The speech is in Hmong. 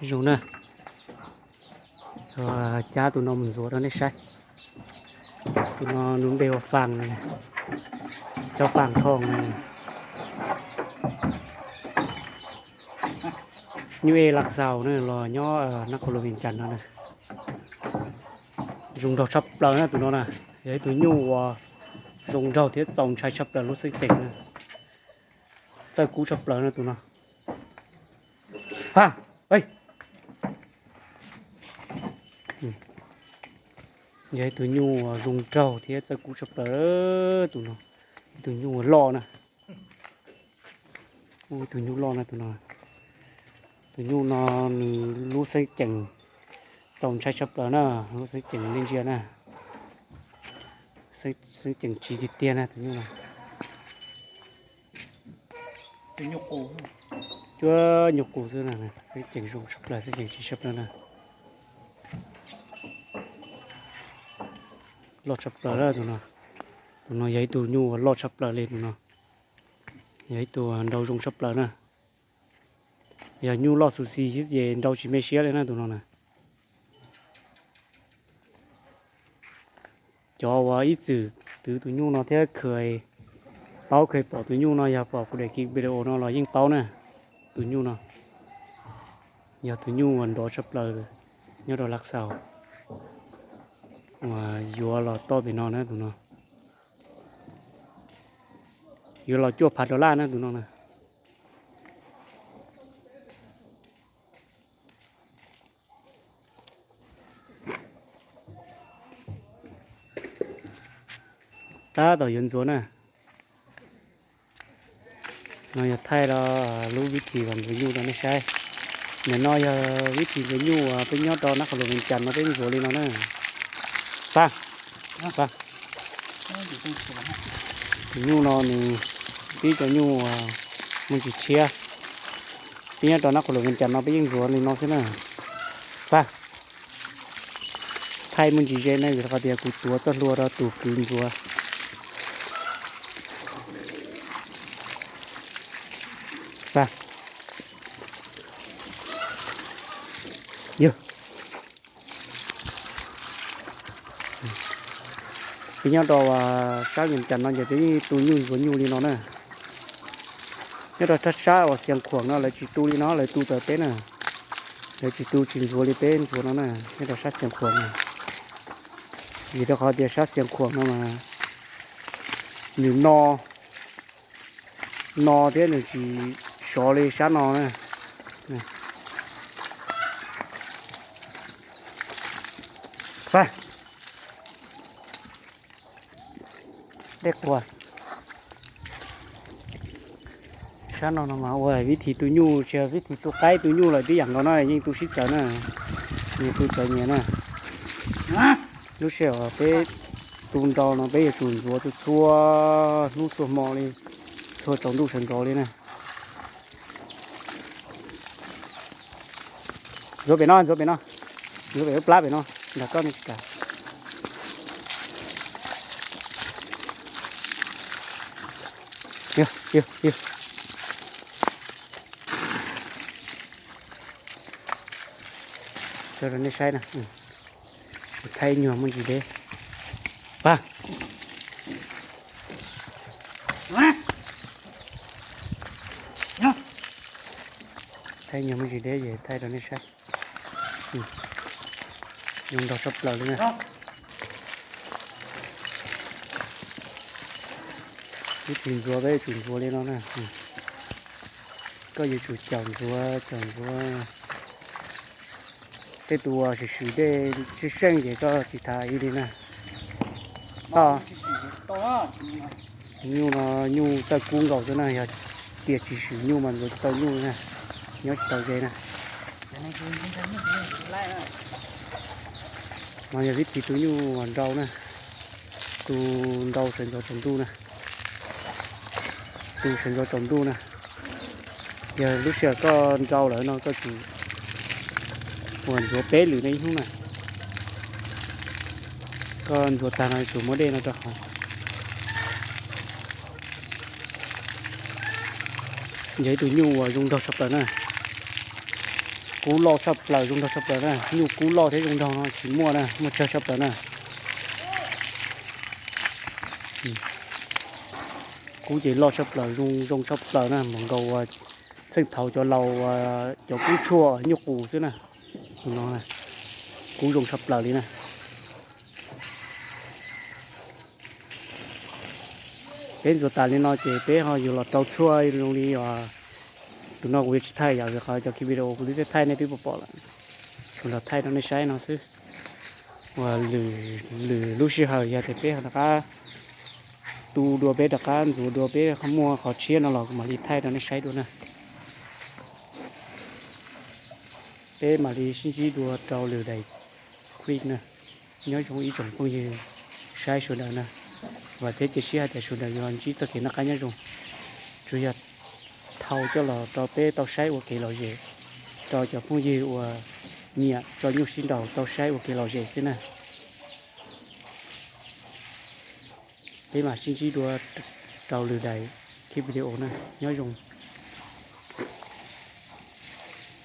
Zoo na, cab tus no mus ntxuav rau nej saib. Tus no nws npe ua Fas, cov Fas Thoo. Nyuj ej Lav Xaus na los nyob Nab Qhua Luas Vias Cas no na. Zoo nraug tshaj plaws na tus no na. Yog ib tug nyuj uas zoo nraug thiab txaus ntshai tshaj plaws lub xeeb ceem na. Txawj kub tshaj plaws na tus no. Fas, yog ib tug nyuj uas zoo nraug thiab txawj kub tshaj plaws tus no. Ib tug nyuj uas loj na. Ib tug nyuj loj na tus no. Tus nyuj no nws lub xeeb ceem txaus ntshai tshaj plaws na. Lub xeeb ceem nej ntsia na. Xeeb ceem tsiv tiag tiag na tus nyuj no. Cuab nyuj qus xwb na. Xeeb ceem zoo tshaj plaws, xeeb ceem tsiv tshaj plaws na. Loj tshaj plaws tus no. Tus no yog ib tug nyuj uas loj tshaj plaws li tus no. Yog ib tug nraug zoo tshaj plaws na. Yog nyuj loj xu xis xwb ces nrau tsis me siab li na tus no na. Cov uas ib txwm twv tus nyuj no thiab kheev paub kheev pom tus nyuj no yog pom kuv daim video no los yeej paub na. Tus nyuj no yog tus nyuj uas nrov tshaj plaws nyob rau Lav Xaus uas yuav los toj pem no na tus no. Yuav los cuaj phav dollar na tus no na. Tab tom yuav ntxuav na. No yog thaij rau lub vib thim uas ntxuav nyuj rau nej saib. Nim no yog vib thim ntxuav nyuj uas peb nyob rau Nab Qhua Luas Vias Cas no peb ntxuav li no na. Pab, pab. Tus nyuj no nws tib cov nyuj uas muaj ntsis tshiab. Peb nyob rau Nab Qhua Luas Vias Cas no peb yeej ntxuav li no xwb na. Pab. Thaij muaj ntsis ze ne vim rau qhov tias kuv tuav txoj hlua rau tus kwv ntxuav. Pab. Yog peb nyob rau sab Vias Cas no ces peb yeej tu nyuj ntxuav nyuj li no na. Nyob rau sab sab uas Xiav Khuam no lawv tsis tu li no, lawv tu tawm peb na. Lawv tsis tu tsis ntxuav li peb ntxuav no na, nyob rau sab Xiav Khuam no. Vim rau qhov tias sab Xiav Khuam no mas nws no, no thiab nws tsis sov li sab no na. Dej quas. Sab no no mas ua vib thim tu nyuj, tsis yog vib thim tu qaib tu nyuj lawm tib yam nkaus no yeej tu sib txawv na. Nyias tu txawv nyias na. Lub sij hawm peb tu nrau no peb yuav tsum ntxuav tu txhua hnub txhua hmo li, txhua tsaus ntuj sawv ntxov li na. Ntxuav pem no, ntxuav pem no, ntxuav pem lub plab pem no, nrog koj ne tsis kam. Tso rau nej saib na. Thaij nyuag muaj ntsis deb. Pab. Thaij nyuag muaj ntsis deb es thaij rau nej saib. Zoo nraug tshaj plaws li na. Ib txhis ntxuav peb yuav tsum ntxuav li no na. Koj yuav tsum caum ntxuav caum ntxuav. Tej tus uas swm swm dej tsheej tsheej ces koj tsis tas ib li na. Nyuj no nyuj txawj kub nkaus xwb na, yog tias tsis swm nyuj mas ntxuav tsis tau nyuj na, nyob tsis tau ze na. No yog vib thim tu nyuj uas nrau na, tu nrau sawv ntxov tsaus ntuj na, tu sawv ntxov tsaus ntuj na. Yog lub sij hawm koj nrau lawm no koj tsum uas ntxuav peb lwm na ib hnub na. Koj ntxuav tag no tsum muab dej no rau hauv. Yog ib tug nyuj uas zoo nraug tshaj plaws na. Kub loj tshaj plaws zoo nraug tshaj plaws na, nyuj kub loj thiab zoo nraug no tsis muaj na, muaj tsawg tshaj plaws na. Kub ces loj tshaj plaws zoo zoo tshaj plaws na, npaum nkaus uas txheej thaud cov laus cov kub tshuaj nyuj qus xwb na. Tus no kub zoo tshaj plaws li na. Peb ntxuav tas li no ces peb ho yuav los rau tshuaj zoo li os. Tus no kuv yuav tsis thaij yom, vim qhov cov kiv video kuv twb thaij nej twb pom pom lawm. Kuv los thaij rau nej saib no xwb. Uas lwm lub sij hawm yog tias peb ho rov qab tu dua, peb rov qab ntxuav dua, peb muaj qhov tshiab no los kuv mam li thaij rau nej saib dua na. Peb mam li sib ntsib dua rau lwm daim clip na. Nyob zoo ib tsoom phooj ywg saib sawv daws na. Vam thiab cia siab hais tias sawv daws yuav ntsib txoj kev noj qab nyob zoo. Tsuas yog thau coj los rau peb tau saib ua kev lom zem, rau cov phooj ywg uas nyiam tso nyuj sib nraus tau saib ua kev lom zem xwb na. Peb mam sib ntsib dua rau lwm daim clip video na. Nyob zoo.